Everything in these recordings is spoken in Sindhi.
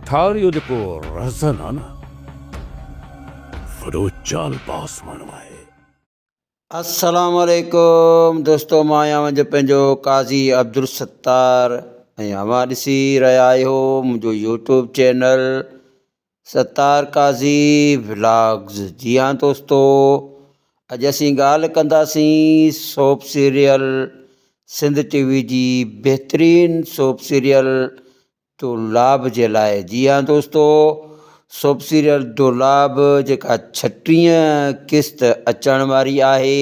ٺار اهو جيڪو رهزن آ نه وڏو چالباز ماڻهو آهي. السلام عليڪم دوستو مان آهيان اوهان جو پنهنجو قاضي عبدالستار ۽ اوهان ڏسي رهيا آهيو منهنجو YouTube channel Sattar Qazi vlogs. جي ها دوستو اڄ اسين ڳالهه ڪنداسين soap serial Sindh T V جي بهترين سوپ سيريل دولاب جي لاء. جي ها دوستو سوپ سيريل دولاب جيڪا ڇٽيهه قسط اچڻ واري آهي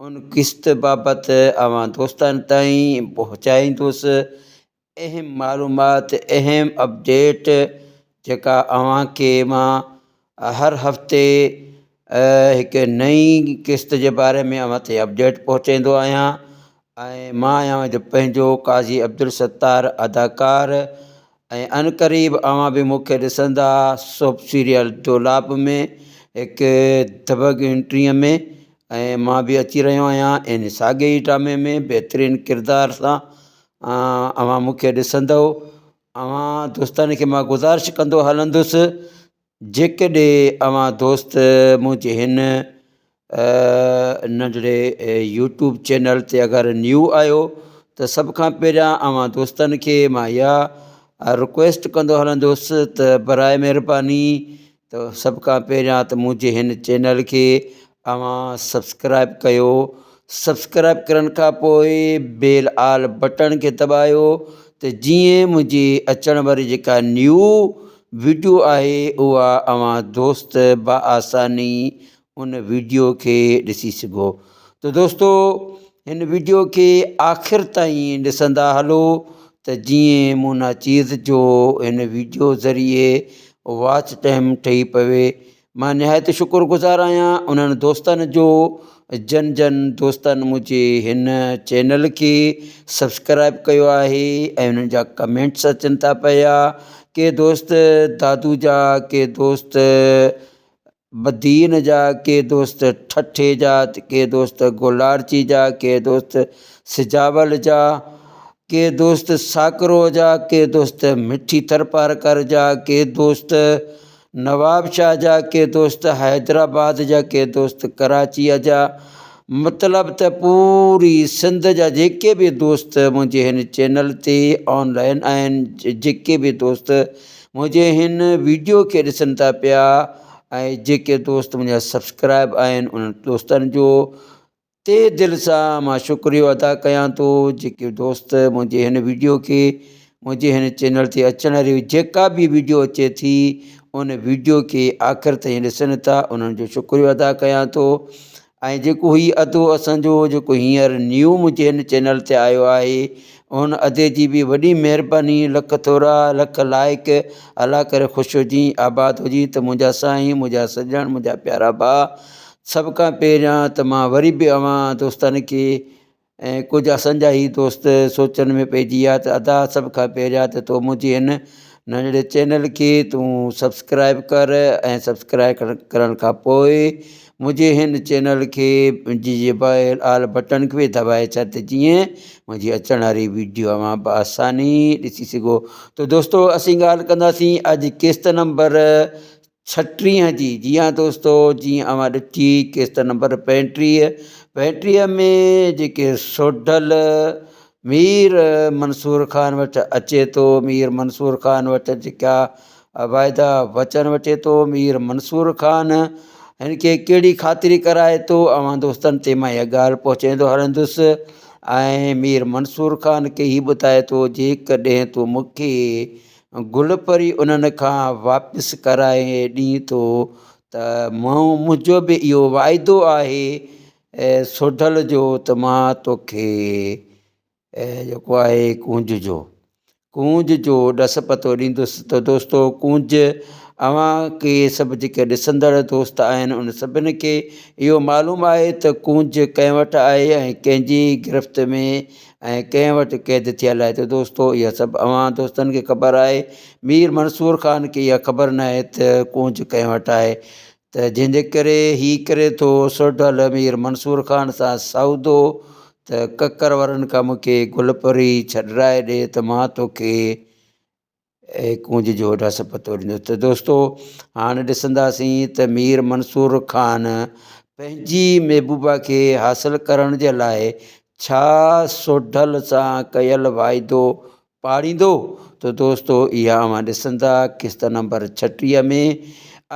ان قسط بابت اوهان دوستن تائين پهچائيندس اهم معلومات اهم اپڊيٽ جيڪا اوهان کي مان هر هفتي هڪ نئين قسط جي باري ۾ اوهان تائين اپڊيٽ پهچائيندو آهيان ۽ مان آهيان پنهنجو قاضي عبدالستار اداڪار ۽ عنقريب اوهان به مون کي ڏسندا سوپ سيريل دولاب ۾ هڪ دبنگ انٽريء ۾ ۽ مان به اچي رهيو آهيان ان ساڳئي ئي ڊرامي ۾ بهترين ڪردار سان اوهان مون کي ڏسندؤ اوهان دوستن کي مان گذارش ڪندو هلندس جيڪڏهن اوهان دوست منهنجي هن ننڍڙي يوٽيوب چينل تي اگر نيو آهيو ته سڀ کان پهريان اوهان دوستن کي مان اها رڪويسٽ ڪندو هلندس ته برائي مهرباني ته سڀ کان پهريان ته منهنجي هن چينل کي اوهان سبسڪرائب ڪيو سبسڪرائب ڪرڻ کان پوء بيل آل بٽڻ کي دٻايو ته جيئن منهنجي اچڻ واري جيڪا نيو وڊيو آهي اها اوهان دوست باآساني ان وڊيو کي ڏسي سگهو ته دوستو هن وڊيو کي آخر تائين ڏسندا هلو ته جيئن مون ناچيز جو هن وڊيو ذريعي واچ ٽائيم ٺهي پوي. مان نهايت شڪر گذار آهيان انهن دوستن جو جن جن دوستن منهنجي هن چينل کي سبسڪرائب ڪيو آهي ۽ انهن جا ڪمينٽس اچن ٿا پيا ڪي دوست دادو جا ڪي دوست بدين جا ڪي دوست ٺٽي جا ڪي دوست گولاڙچي جا ڪي دوست سجاول جا ڪي دوست ساڪرو جا ڪي دوست مٺي ٿرپارڪر جا ڪي دوست نوابشاهه جا ڪي دوست حيدرآباد جا ڪي دوست ڪراچيء جا مطلب ته پوري سنڌ جا جيڪي به دوست منهنجي هن چينل تي آن لائن آهن جيڪي به دوست منهنجي هن ويڊيو کي ڏسن ٿا پيا ۽ جيڪي دوست منهنجا سبسڪرائب آهن انهن دوستن جو تهه دل سان مان شڪريو ادا ڪيان ٿو جيڪي دوست منهنجي هن ويڊيو کي منهنجي هن چينل تي اچڻ واري جيڪا به ويڊيو اچي ٿي ان ويڊيو کي آخر تائين ڏسن ٿا انهن جو شڪريو ادا ڪيان ٿو ۽ جيڪو هي ادو اسانجو جيڪو هينئر نيو منهنجي هن چينل تي آيو آهي ان ادي جي به وڏي مهرباني لک ٿورا لک لائق الله ڪري خوش هجين آباد هجين ته منهنجا سائين منهنجا سڄڻ منهنجا پيارا ڀاء سڀ کان پهريان ته مان وري به اوهان دوستن کي ۽ ڪجهه اسان جا هي دوست سوچن ۾ پئجي ويا ته ادا سڀ کان پهريان ته تو منهنجي هن ننڍڙي چينل کي تون سبسڪرائب ڪر ۽ سبسڪرائب ڪرڻ کان پوء منهنجي هن چينل کي جي بيل آل بٽڻ کي به دٻائي ڇڏ ته جيئن منهنجي اچڻ واري ويڊيو اوهان بآساني ڏسي سگهو ته دوستو اسين ڳالهه ڪنداسين اڄ قسط نمبر ڇٽيهه جي، جي ها دوستو جيئن اوهان ڏٺي قسط نمبر 35، 35 ۾ جيڪي سوڍل مير منصور خان وٽ اچي ٿو، مير منصور خان وٽ جيڪا واعدا وچن وٺي ٿو، مير منصور خان هن کي ڪهڙي خاطري ڪرائي ٿو اوهان دوستن تي مان اها ڳالهه پهچائيندو هلندس ۽ مير منصور خان کي هي ٻڌائي ٿو جيڪڏهن تون مون کي گل پري انهن کان واپس ڪرائي ڏين ٿو ته مون منهنجو به اهو واعدو آهي سوڍل جو ته مان توکي جيڪو آهي ڪونج جو ڪونج جو ڏس پتو ڏيندس ته دوستو ڪونج اوهان کي سڀ جيڪي ڏسندڙ دوست آهن ان سڀني کي اهو معلوم آهي ته ڪونج ڪنهن وٽ آهي ۽ ڪنهن جي گرفت ۾ ۽ ڪنهن وٽ قيد ٿيل آهي ته دوستو اها سڀ اوهان دوستن کي خبر آهي مير منصور خان کي اها خبر نه آهي ته ڪونج ڪنهن وٽ آهي ته جنهن جي ڪري هي ڪري ٿو سوڍل مير منصور خان سان سودو ته ڪڪر وارن کان مون کي گل پري ڇڏرائي ڏي ته مان توکي. ڪونج جو ڏس پتو ڏيندس ته دوستو هاڻ ڏسنداسين ته مير منصور خان پنهنجي محبوبه کي حاصل ڪرڻ جي لاء ڇا سوڍل سان ڪيل واعدو پاڙيندو ته دوستو اها اوهان ڏسندا قسط نمبر 36 ۾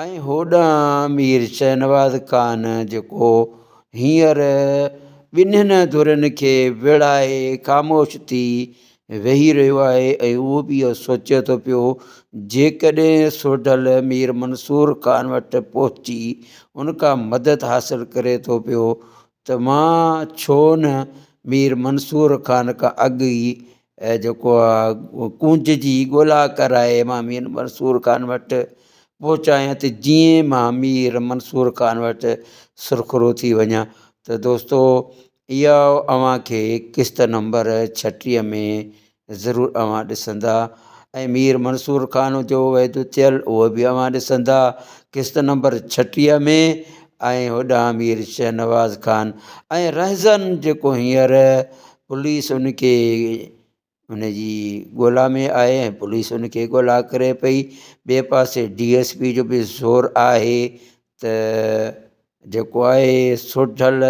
۽ هوڏانهن مير شهنواز خان جيڪو هينئر ٻنهين ڌرين کي ويڙهائي خاموش ٿي ويهي رهيو آهي ۽ اهو به اهو سوچي ٿو پيو جيڪڏهن سوڍل مير منصور خان وٽ پهچي ان کان مدد حاصل ڪري ٿو پيو ته مان ڇو نه مير منصور خان کان اڳ ئي جيڪو آهي ڪونج جي ڳولا ڪرائي مان مير منصور خان وٽ پهچايان ته جيئن مان مير منصور خان وٽ سرخرو ٿي وڃان ته دوستو اها اوهان کي قسط نمبر 36 ۾ ضرور اوهان ڏسندا ۽ مير منصور خان جو وعدو ٿيل اهو به اوهان ڏسندا قسط نمبر 36 ۾ ۽ هوڏانهن مير شهنواز خان ۽ رهزن جيڪو هينئر پوليس ان کي ان جي ڳولا ۾ آهي ۽ پوليس ان کي ڳولا ڪري پئي ٻئي پاسي ڊي ايس پي جو به زور آهي ته جيڪو آهي سوڍل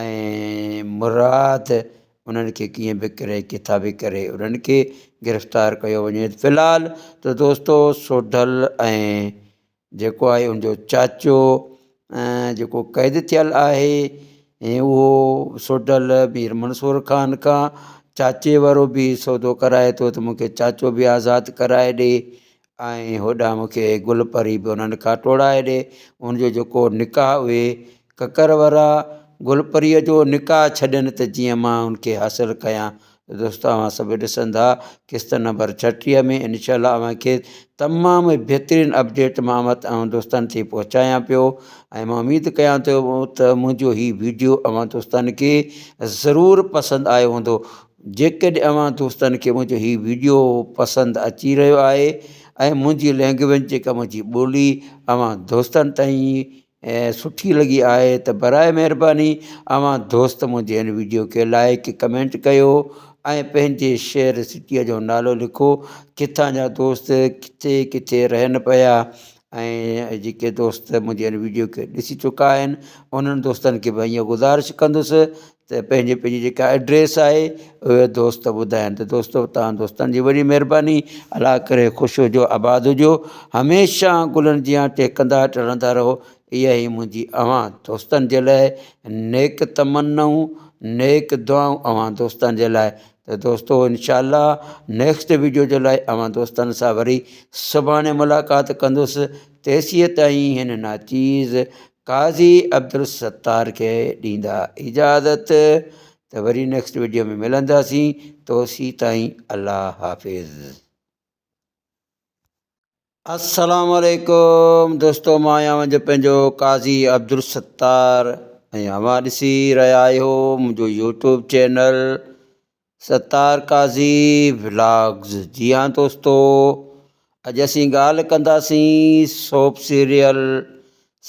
۽ مراد انهن کي ڪيئن به ڪري ڪٿان به ڪري انهن کي گرفتار ڪيو وڃي في الحال ته دوستو سوڍل ۽ جيڪو آهي ان جو چاچو ۽ جيڪو قيد ٿيل آهي ۽ اهو سوڍل مير منصور خان کان چاچي وارو به سودو ڪرائي ٿو ته مونکي چاچو به آزاد ڪرائي ڏي ۽ هوڏانهن مونکي گل پري به انهن کان ٽوڙائي ڏي ان جو جيڪو نڪاح اهي ڪڪر وارا گل پريء جو نڪاح ڇڏين ته جيئن مان ان کي حاصل ڪيان. دوستو اوهان سڀ ڏسندا قسط نمبر 36 ۾ انشاء الله اوهان کي تمام بهترين اپڊيٽ مان اوهان دوستن تائين پهچايان پيو ۽ مان اميد ڪيان ٿو ته منهنجو هي ويڊيو اوهان دوستن کي ضرور پسند آيو هوندو. جيڪڏهن اوهان دوستن کي منهنجو هي ويڊيو پسند اچي رهيو آهي ۽ منهنجي لينگويج جيڪا منهنجي ٻولي اوهان دوستن تائين ۽ سٺي لڳي آهي ته برائي مهرباني اوهان دوست منهنجي هن ويڊيو کي لائيڪ ڪمينٽ ڪيو ۽ پنهنجي شهر سٽيء جو نالو لکو ڪٿان جا دوست ڪٿي ڪٿي رهن پيا ۽ جيڪي دوست منهنجي هن ويڊيو کي ڏسي چڪا آهن انهن دوستن کي به ائين گذارش ڪندس ته پنهنجي پنهنجي جيڪا ايڊريس آهي اهي دوست ٻڌائن ته دوستو توهان دوستن جي وڏي مهرباني الله ڪري خوش هجو آباد هجو هميشه گلن جيان ٽهڪندا ٽڙندا رهو اها ئي منهنجي اوهان دوستن جي لاء نيڪ تمنائون نيڪ دعائون اوهان دوستن جي لاء ته دوستو انشاء الله نيڪسٽ ويڊيو جي لاء اوهان دوستن سان وري سڀاڻي ملاقات ڪندس تيسين تائين هن ناچيز قاضي عبدالستار کي ڏيندا اجازت ته وري نيڪسٽ وڊيو ۾ ملنداسين توسي تائين الله حافظ. السلام عليڪم دوستو مان آهيان اوهان جو پنهنجو قاضي عبدالستار ۽ اوهان ڏسي رهيا آهيو منهنجو YouTube channel Sattar Qazi vlogs جي ها دوستو اڄ اسين ڳالهه ڪنداسين soap serial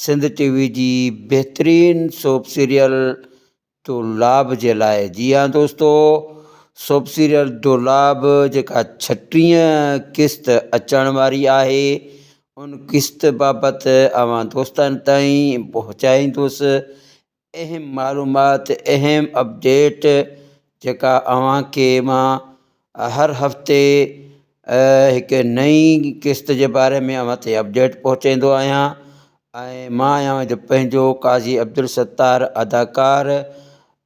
Sindh T V جي بهترين سوپ سيريل دولاب جي لاء جي ها دوستو سوپ سيريل دولاب جيڪا 36 قسط اچڻ واري آهي ان قسط بابت اوهان دوستن تائين پهچائيندس اهم معلومات اهم اپڊيٽ جيڪا اوهان کي مان هر هفتي هڪ نئين قسط جي باري ۾ اوهان تائين اپڊيٽ پهچائيندو آهيان ۽ مان آهيان پنهنجو قاضي عبدالستار اداڪار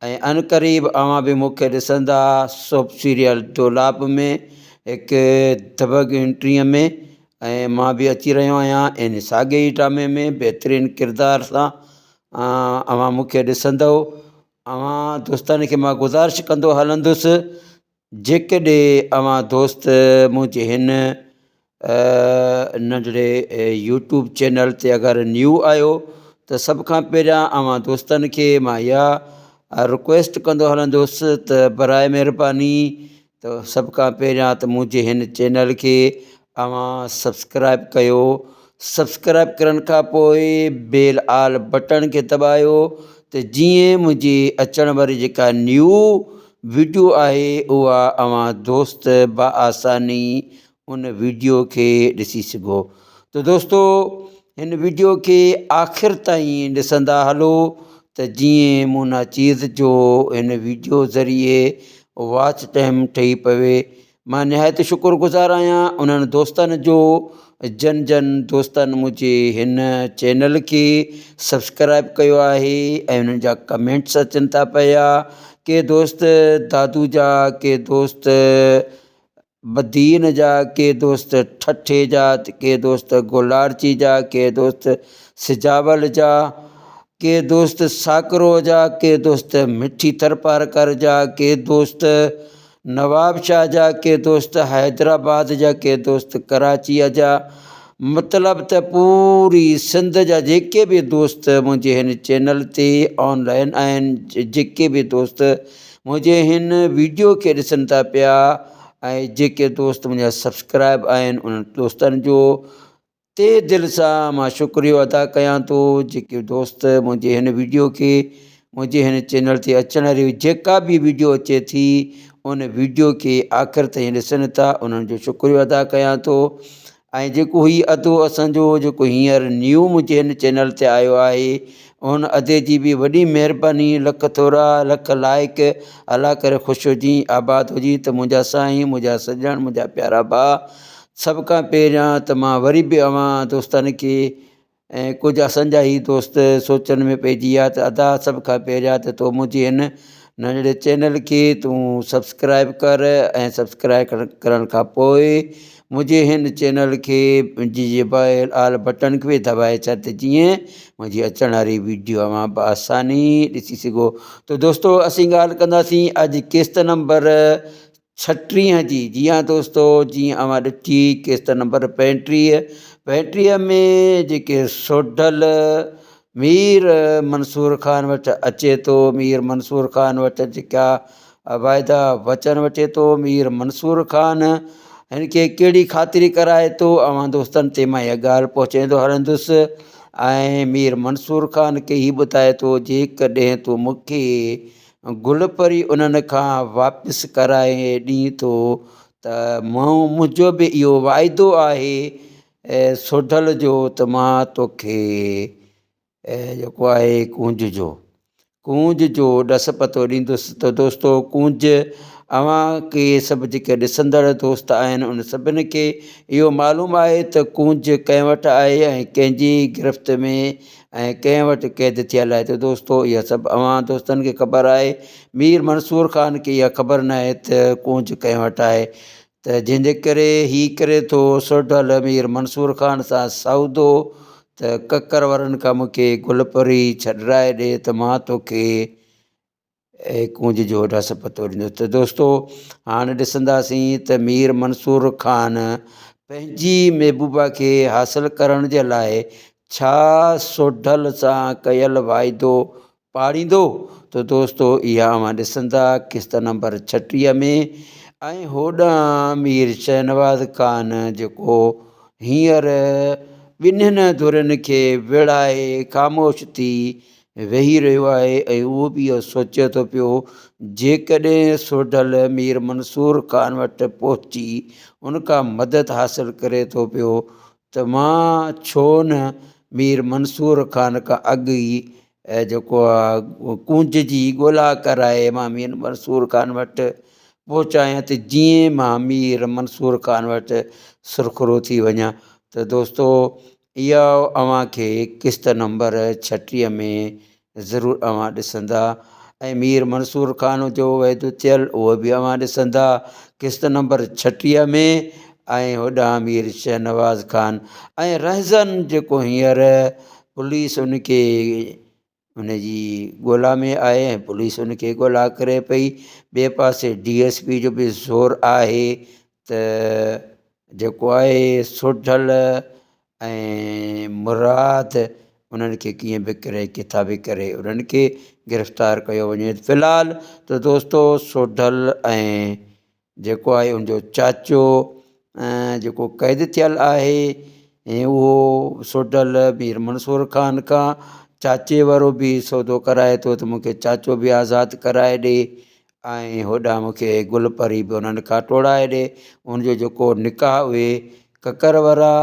۽ عنقريب اوهان به مون کي ڏسندا سوپ سيريل دولاب ۾ هڪ دبنگ انٽريء ۾ ۽ مان به اچي رهيو آهيان ان ساڳئي ئي ڊرامي ۾ بهترين ڪردار سان اوهان مون کي ڏسندؤ اوهان دوستن کي مان گذارش ڪندو هلندس جيڪڏهن اوهان دوست منهنجي هن ننڍڙي يوٽيوب چينل تي اگر نيو آهيو ته سڀ کان پهريان اوهان دوستن کي مان اها رڪويسٽ ڪندو هلندس ته برائي مهرباني ته سڀ کان پهريان ته منهنجي هن چينل کي اوهان سبسڪرائب ڪيو سبسڪرائب ڪرڻ کان پوء بيل آل بٽڻ کي دٻايو ته جيئن منهنجي اچڻ واري جيڪا نيو ويڊيو آهي اها اوهان دوست بآساني ان ويڊيو کي ڏسي سگهو ته دوستو هن ويڊيو کي آخر تائين ڏسندا هلو ته جيئن مون ناچيز جو هن ويڊيو ذريعي واچ ٽائيم ٺهي پوي. مان نهايت شڪر گذار آهيان انهن دوستن جو جن جن دوستن منهنجي هن چينل کي سبسڪرائب ڪيو آهي ۽ انهن جا ڪمينٽس اچن ٿا پيا ڪي دوست دادو جا ڪي دوست بدين جا ڪي دوست ٺٽي جا ڪي دوست گولاڙچي جا ڪي دوست سجاول جا ڪي دوست ساڪرو جا ڪي دوست مٺي ٿرپارڪر جا ڪي دوست نوابشاهه جا ڪي دوست حيدرآباد جا ڪي دوست ڪراچيء جا مطلب ته پوري سنڌ جا جيڪي به دوست منهنجي هن چينل تي آن لائن آهن جيڪي به دوست منهنجي هن ويڊيو کي ڏسن ٿا پيا ۽ جيڪي دوست منهنجا سبسڪرائب آهن انهن دوستن جو تي دل سان مان شڪريو ادا ڪيان ٿو جيڪي دوست منهنجي هن ويڊيو کي منهنجي هن چينل تي اچڻ واري جيڪا به ويڊيو اچي ٿي ان ويڊيو کي آخر تائين ڏسن ٿا انهن جو شڪريو ادا ڪيان ٿو ۽ جيڪو هي ادو اسانجو جيڪو هينئر نيو منهنجي هن چينل تي آيو آهي ان ادي جي به وڏي مهرباني لک ٿورا لک لائق الله ڪري خوش هجين آباد هجين ته منهنجا سائين منهنجا سڄڻ منهنجا پيارا ڀاء سڀ کان پهريان ته مان وري به اوهان دوستن کي ۽ ڪجهه اسان جا هي دوست سوچن ۾ پئجي ويا ته ادا سڀ کان پهريان ته تو منهنجي هن ننڍڙي چينل کي تون سبسڪرائب ڪر ۽ سبسڪرائب ڪرڻ کان پوء منهنجي هن چينل کي جي بيل آل بٽڻ کي به دٻائي ڇڏ ته جيئن منهنجي اچڻ واري ويڊيو اوهان بآساني ڏسي سگهو ته دوستو اسين ڳالهه ڪنداسين اڄ قسط نمبر ڇٽيهه جي جي ها دوستو جيئن اوهان ڏٺي قسط نمبر 35 35 ۾ جيڪي سوڍل مير منصور خان وٽ اچي ٿو مير منصور خان وٽ جيڪا واعدا وچن وٺي ٿو مير منصور خان هن کي ڪهڙي خاطري ڪرائي ٿو اوهان دوستن تي مان اها ڳالهه پهچائيندو هلندس ۽ مير منصور خان کي هي ٻڌائي ٿو جيڪڏهن تون مون کي گل پري انهن کان واپس ڪرائي ڏئين ٿو ته منهنجو به اهو واعدو آهي سوڍل جو ته مان توکي جيڪو آهي ڪونج جو ڪونج جو ڏس پتو ڏيندس ته دوستو ڪونج اوهان کي سڀ جيڪي ڏسندڙ دوست آهن ان سڀني کي اهو معلوم آهي ته ڪونج ڪنهن وٽ آهي ۽ ڪنهن جي گرفت ۾ ۽ ڪنهن وٽ قيد ٿيل آهي ته دوستو اها سڀ اوهان دوستن کي خبر آهي مير منصور خان کي اها خبر نه آهي ته ڪونج ڪنهن وٽ آهي ته جنهن جي ڪري هي ڪري ٿو سوڍل مير منصور خان سان سودو ته ڪڪر وارن کان مون کي گل پري ڇڏرائي ڏي ته مان توکي ڪونج جو ڏس پتو ڏنو ته دوستو هاڻ ڏسنداسين ته مير منصور خان پنهنجي محبوبه کي حاصل ڪرڻ جي لاء ڇا سوڍل سان ڪيل واعدو پاڙيندو ته دوستو اها اوهان ڏسندا قسط نمبر 36 ۾ ۽ هوڏانهن مير شهنواز خان جيڪو هينئر ٻنهين ڌرين کي وڙهائي خاموش ٿي ويهي رهيو آهي ۽ اهو به اهو سوچي ٿو پيو جيڪڏهن سوڍل مير منصور خان وٽ پهچي ان کان مدد حاصل ڪري ٿو پيو ته مان ڇو نه مير منصور خان کان اڳ ئي جيڪو آهي ڪونج جي ڳولا ڪرائي مان مير منصور خان وٽ پهچايان ته جيئن مان مير منصور خان وٽ سرخرو ٿي وڃان ته دوستو اها اوهان کي قسط نمبر 36 ۾ ضرور اوهان ڏسندا ۽ مير منصور خان جو وعدو ٿيل اهو به اوهان ڏسندا قسط نمبر 36 ۾ ۽ هوڏانهن مير شهنواز خان ۽ رهزن جيڪو هينئر پوليس ان کي ان جي ڳولا ۾ آهي ۽ پوليس ان کي ڳولا ڪري پئي ٻئي پاسي ڊي ايس پي جو به زور آهي ته جيڪو آهي سوڍل ۽ مراد انهن کي ڪيئن به ڪري ڪٿان به ڪري انهن کي گرفتار ڪيو وڃي في الحال ته دوستو سوڍل ۽ جيڪو آهي ان جو چاچو جيڪو قيد ٿيل آهي ۽ اهو سوڍل مير منصور خان کان چاچي وارو به سودو ڪرائي ٿو ته مون کي چاچو به آزاد ڪرائي ڏي. ۽ هوڏانهن مون کي گل پري به انهن کان ٽوڙائي ڏي. ان جو جيڪو نڪاح اهي ڪڪر ورا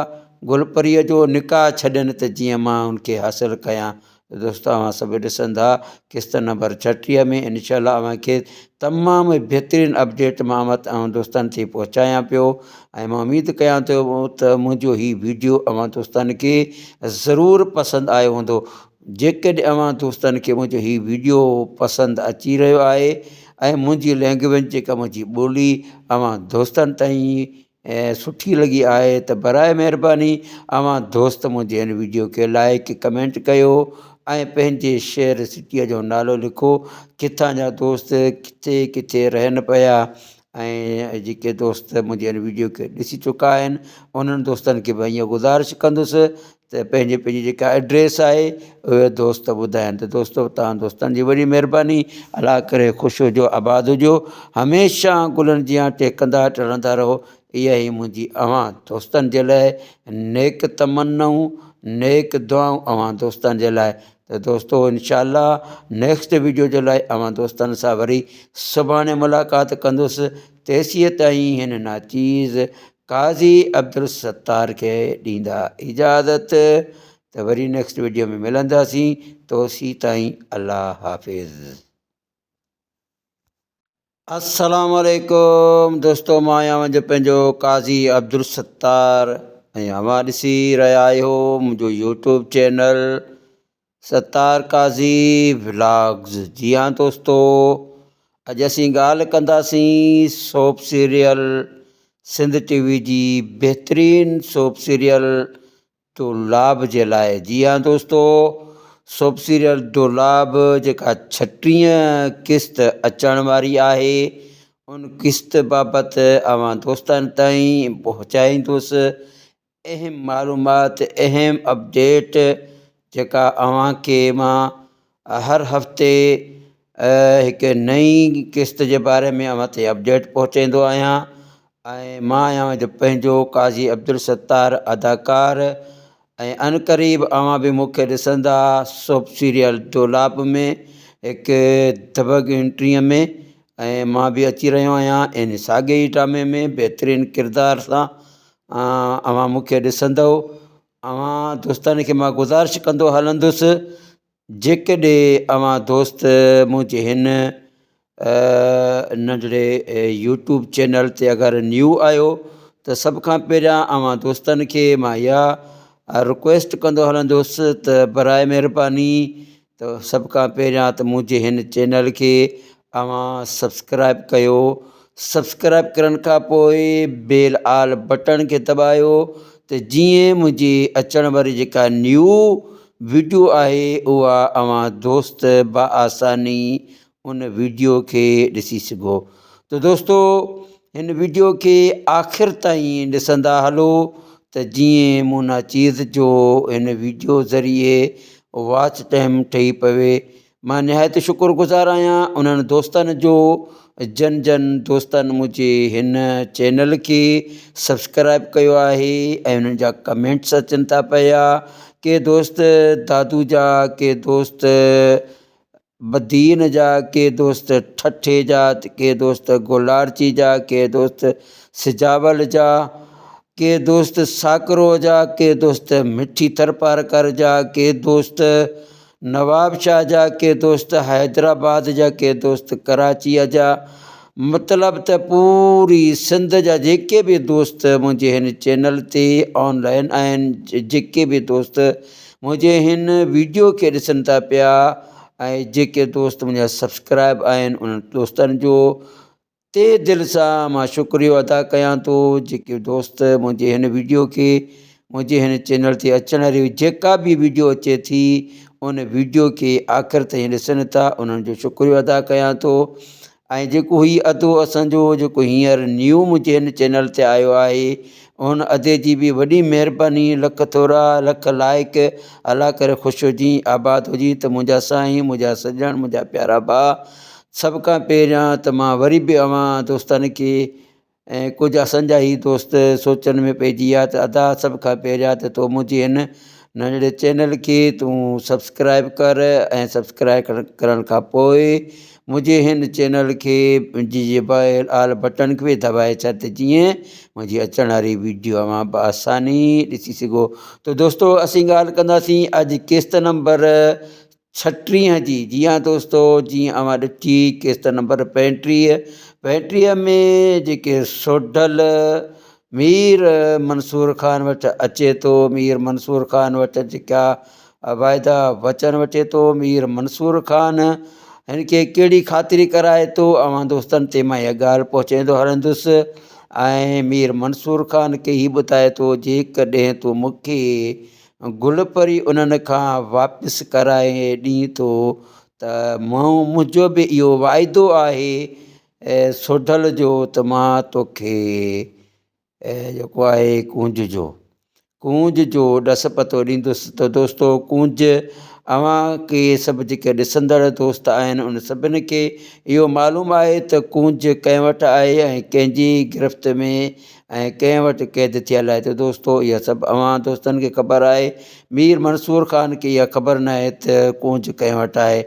گل پريء جو نڪاح ڇڏين ته جيئن مان ان کي حاصل ڪيان. ته دوستو اوهان سڀ ڏسندا قسط نمبر 36 ۾ انشاء الله اوهان کي تمام بهترين اپڊيٽ مان اوهان دوستن تائين پهچايان پيو ۽ مان اميد ڪيان ٿو ته منهنجو هي ويڊيو اوهان دوستن کي ضرور پسند آيو هوندو. جيڪڏهن اوهان دوستن کي منهنجو هي ويڊيو پسند اچي رهيو آهي ۽ منهنجي لينگويج جيڪا منهنجي ٻولي اوهان دوستن تائين سٺي لڳي آهي ته برائي مهرباني اوهان دوست منهنجي هن ويڊيو کي لائيڪ ڪمينٽ ڪيو ۽ پنهنجي شهر سٽيء جو نالو لکو ڪٿان جا دوست ڪٿي ڪٿي رهن پيا ۽ جيڪي دوست منهنجي هن ويڊيو کي ڏسي چڪا آهن انهن دوستن کي به ائين گذارش ڪندس ته پنهنجي پنهنجي جيڪا ايڊريس آهي اهي دوست ٻڌائن ته دوستو توهان دوستن جي وڏي مهرباني الله ڪري خوش هجو آباد هجو هميشه گلن جيان ٽهڪندا ٽڙندا رهو اها ئي منهنجي اوهان دوستن جي لاء نيڪ تمنائون نيڪ دعائون اوهان دوستن جي لاء ته دوستو انشاء الله نيڪسٽ ويڊيو جي لاء اوهان دوستن سان وري سڀاڻي ملاقات ڪندس تيسين تائين هن ناچيز قاضي عبدالستار کي ڏيندا اجازت ته وري نيڪسٽ وڊيو ۾ ملنداسين توسي تائين الله حافظ. السلام عليڪم دوستو مان آهيان اوهان جو پنهنجو قاضي عبدالستار ۽ اوهان ڏسي رهيا آهيو منهنجو YouTube channel Sattar Qazi vlogs جي ها دوستو اڄ اسين ڳالهه ڪنداسين soap serial Sindh T V جي بهترين سوپ سيريل دولاب جي لاء جي ها دوستو سوپ سيريل دولاب جيڪا 36 قسط اچڻ واري آهي ان قسط بابت اوهان دوستن تائين پهچائيندس اهم معلومات اهم اپڊيٽ جيڪا اوهان کي مان هر هفتي هڪ نئين قسط جي باري ۾ اوهان تائين اپڊيٽ پهچائيندو آهيان ۽ مان آهيان پنهنجو قاضي عبدالستار اداڪار ۽ عنقريب اوهان به مون کي ڏسندا سوپ سيريل دولاب ۾ هڪ دبنگ انٽريء ۾ ۽ مان به اچي رهيو آهيان ان ساڳئي ئي ڊرامي ۾ بهترين ڪردار سان اوهان مون کي ڏسندؤ اوهان دوستن کي مان گذارش ڪندو هلندس جيڪڏهن اوهان دوست منهنجي هن ننڍڙي يوٽيوب چينل تي اگر نيو آهيو ته سڀ کان پهريان اوهان دوستن کي مان اها رڪويسٽ ڪندو هلندس ته برائي مهرباني ته سڀ کان پهريان ته منهنجي هن چينل کي اوهان سبسڪرائب ڪيو سبسڪرائب ڪرڻ کان پوء بيل آل بٽڻ کي دٻايو ته جيئن منهنجي اچڻ واري جيڪا نيو ويڊيو آهي اها اوهان دوست بآساني ان ويڊيو کي ڏسي سگهو ته دوستو هن ويڊيو کي آخر تائين ڏسندا هلو ته جيئن مون ناچيز جو هن ويڊيو ذريعي واچ ٽائيم ٺهي پوي مان نهايت شڪر گذار آهيان انهن دوستن جو جن جن دوستن منهنجي هن چينل کي سبسڪرائب ڪيو آهي ۽ انهن جا ڪمينٽس اچن ٿا پيا ڪي دوست دادو جا ڪي دوست بدين جا، ڪي دوست ٺٽي جا، ڪي دوست گولاڙچي جا، ڪي دوست سجاول جا، ڪي دوست ساڪرو جا، ڪي دوست مٺي ٿرپارڪر جا، ڪي دوست نوابشاهه جا، ڪي دوست حيدرآباد جا، ڪي دوست ڪراچيء جا، مطلب ته پوري سنڌ جا جيڪي به دوست منهنجي هن چينل تي آن لائن آهن، جيڪي به دوست منهنجي هن ويڊيو کي ڏسن ٿا پيا ۽ جيڪي دوست منهنجا سبسڪرائب آهن انهن دوستن جو تي دل سان مان شڪريو ادا ڪيان ٿو جيڪي دوست منهنجي هن ويڊيو کي منهنجي هن چينل تي اچڻ واري جيڪا به ويڊيو اچي ٿي ان ويڊيو کي آخر تائين ڏسن ٿا انهن جو شڪريو ادا ڪيان ٿو ۽ جيڪو هي ادو اسان جو جيڪو هينئر نيو منهنجي هن چينل تي آيو آهي ان ادي جي به وڏي مهرباني لک ٿورا لک لائق الله ڪري خوش هجين آباد هجين ته منهنجا سائين منهنجا سڄڻ منهنجا پيارا ڀاء سڀ کان پهريان ته مان وري به اوهان دوستن کي ۽ ڪجهه اسان جا هي دوست سوچن ۾ پئجي ويا ته ادا سڀ کان پهريان ته تو منهنجي هن ننڍڙي چينل کي تون سبسڪرائب ڪر ۽ سبسڪرائب ڪرڻ کان پوء منهنجي هن چينل کي جي بيل آل بٽڻ کي به دٻائي ڇڏ ته جيئن منهنجي اچڻ واري ويڊيو اوهان بآساني ڏسي سگهو. ته دوستو اسين ڳالهه ڪنداسين اڄ قسط نمبر 36 جي. جي ها دوستو جيئن اوهان ڏٺي قسط نمبر 35، 35 ۾ جيڪي سوڍل مير منصور خان وٽ اچي ٿو، مير منصور خان وٽ جيڪا واعدا وچن وٺي ٿو، مير منصور خان هن کي ڪهڙي خاطري ڪرائي ٿو اوهان دوستن تي مان اها ڳالهه پهچائيندو هلندس. ۽ مير منصور خان کي هي ٻڌائي ٿو جيڪڏهن تون مون کي گل پري انهن کان واپس ڪرائي ڏين ٿو ته منهنجو به اهو واعدو آهي سوڍل جو ته مان توکي جيڪو آهي ڪونج جو ڪونج جو ڏس پتو ڏيندس. ته دوستو ڪونج اوهان کي سڀ جيڪي ڏسندڙ دوست آهن ان سڀن کي اهو معلوم آهي ته ڪونج ڪنهن وٽ آهي ۽ ڪنهن جي گرفت ۾ ۽ ڪنهن وٽ قيد ٿيل آهي. ته دوستو اها سڀ اوهان دوستن کي خبر آهي، مير منصور خان کي اها خبر نه آهي ته ڪونج ڪنهن وٽ آهي.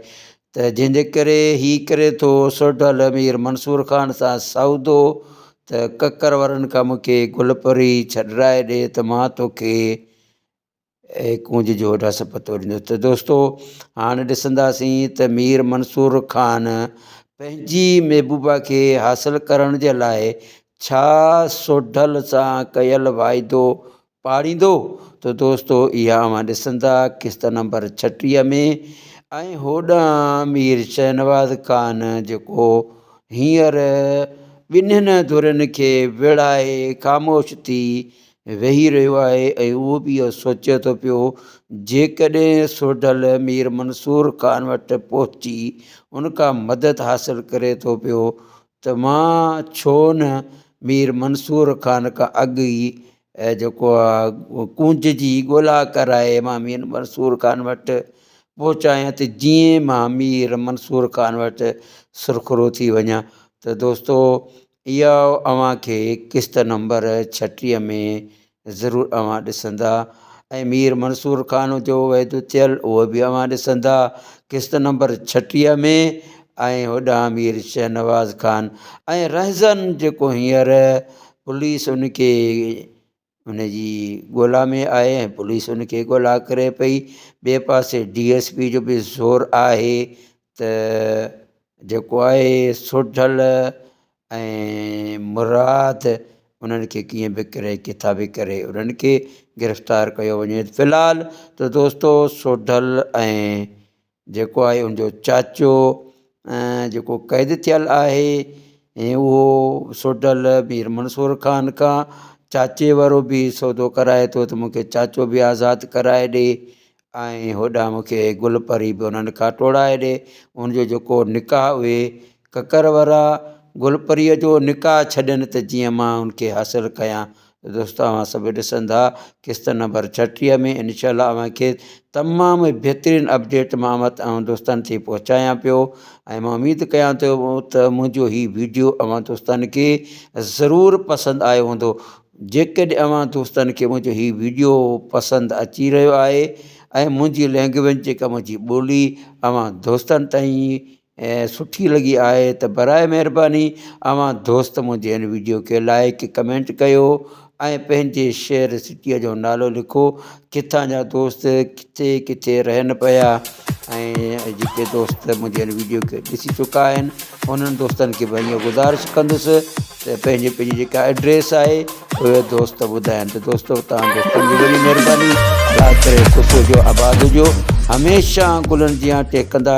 ته جنهن جي ڪري هي ڪري ٿو سوڍل مير منصور خان سان سودو ته ڪڪر وارن کان مون کي گل پري ڇڏرائي ڏي ته مان توکي ڪونج جو ڏس پتو ڏيندس. ته دوستو هاڻ ڏسنداسين ته مير منصور خان پنهنجي محبوبه کي حاصل ڪرڻ جي لاء ڇا سوڍل سان ڪيل واعدو پاڙيندو. ته دوستو اها اوهان ڏسندا قسط نمبر 36 ۾. ۽ هوڏانهن مير شهنواز خان جيڪو هينئر ٻنهين ڌرين کي وڙهائي خاموش ٿي ويهي رهيو آهي ۽ اهو به اهو سوچي ٿو پيو جيڪڏهن سوڍل مير منصور خان وٽ پهچي ان کان مدد حاصل ڪري ٿو پيو ته مان ڇو نه مير منصور خان کان اڳ ئي جيڪو آ ڪونج جي ڳولا ڪرائي مان مير منصور خان وٽ پهچايان ته جيئن مان مير منصور خان وٽ سرخرو ٿي وڃان. ته دوستو اها اوهان کي قسط نمبر 36 ۾ ضرور اوهان ڏسندا ۽ مير منصور خان جو وعدو ٿيل اهو به اوهان ڏسندا قسط نمبر 36 ۾. ۽ هوڏانهن مير شهنواز خان ۽ رهزن جيڪو هينئر پوليس ان کي ان جي ڳولا ۾ آهي ۽ پوليس ان کي ڳولا ڪري پئي. ٻئي پاسي ڊي ايس پي جو به زور آهي ته جيڪو آهي سوڍل ۽ مراد انهن کي ڪيئن به ڪري ڪٿان به ڪري انهن کي گرفتار ڪيو وڃي. في الحال ته دوستو سوڍل ۽ جيڪو آهي ان جو چاچو جيڪو قيد ٿيل آهي ۽ اهو سوڍل مير منصور خان کان چاچي وارو به سودو ڪرائي ٿو ته مونکي چاچو به آزاد ڪرائي ڏي ۽ هوڏانهن مون کي گل پري به انهن کان ٽوڙائي ڏي. ان جو جيڪو نڪاح اهي ڪڪر وارا گل پريء جو نڪاح ڇڏين ته جيئن مان ان کي حاصل ڪيان. ته دوستو اوهان سڀ ڏسندا قسط نمبر 36 ۾ انشاء الله اوهان کي تمام بهترين اپڊيٽ مان اوهان دوستن تائين پهچايان پيو ۽ مان اميد ڪيان ٿو ته منهنجو هي ويڊيو اوهان دوستن کي ضرور پسند آيو هوندو. جيڪڏهن اوهان دوستن کي منهنجو هي ويڊيو پسند اچي رهيو آهي ۽ منهنجي لينگويج جيڪا منهنجي ٻولي اوهان دوستن تائين سٺي لڳي آهي ته برائي مهرباني اوهان دوست منهنجي هن ويڊيو کي لائڪ ڪمينٽ ڪيو ۽ پنهنجي شهر سٽيء جو نالو لکو ڪٿان جا دوست ڪٿي ڪٿي رهن پيا ۽ جيڪي دوست منهنجي هن ويڊيو کي ڏسي چڪا آهن انهن دوستن کي به اها گذارش ڪندس ته پنهنجي پنهنجي جيڪا ايڊريس آهي اهي دوست ٻڌائن. ته دوستو توهان دوستن جي وڏي مهرباني. الله ڪري خوش هجو آباد هجو هميشه گلن جيان ٽهڪندا.